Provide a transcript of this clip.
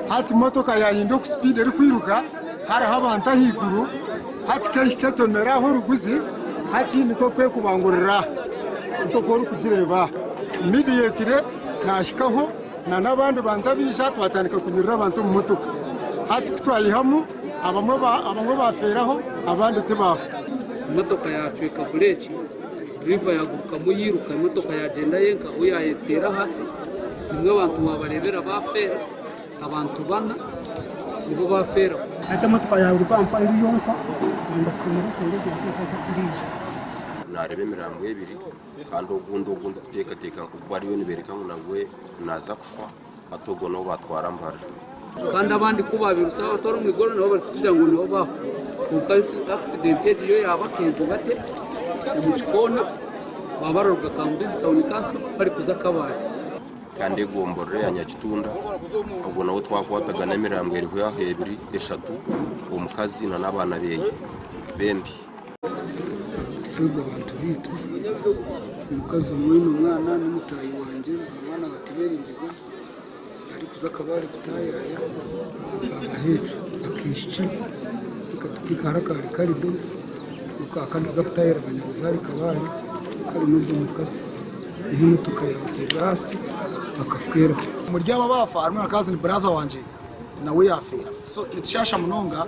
Hati motoka yayenda oku sipiidi erikwiruka hariho abantu ahaiguru hati kehika etomera aho oruguzi hati nikwo kwekubangurira nk'oku orikugireeba immediately nahikaho na n'abandi bantu abaija twatandika kunyurura abantu omu motoka hati ku twayihamu abamwe bafeeraho abandi tibaafa. Emotoka yacweka bureeki. Diriva yaagurukamu yairuka emotoka yaagyenda yenka ou yaayeteera ahaasi nimwo abantu waabareebera baafeera abantu bana nibo baafeeraho. Hati emotoka yaaruga aha eri yonka kwenda kukomera kwenda kuriya. Naareeba emirambo ebiri kandi ogundi ogu ndikuteekateeka ngu bariyo nibeereka ngu nagwe naaza kufa hati ogwo n'ou baatwara Mbarara. Kandi abandi ku baabirusa babatwara omu igorora nabo barikutugira ngu nibo baafa. Kwonka akisidenti egi yo yaaba Keezibate omu kikoona baaba bararuga Kambizi tawuni kanso barikuza Kabale. Kandi egomborora eya Nyakitunda ogwo nawe twakwatagana emirambo eriho aho ebiri eshatu omukazi n'abaana beye bembi. Kufeerwa abantu baitu, omukazi omwe n'omwana n'omutaahi wangye abaana batiberingibwa arikuza Kabale kutaayaaya babaheekye akaishiki nikahara kari karido akarikuza kutaayira abanyabuzaare Kabale kari n'ogwo mukazi niho emotoka yaabateerire ahansi bakafeeraho. Omuri abo abaafa harimu na kazini buraaza wangye nawe yaafeera so nitushaasha munonga.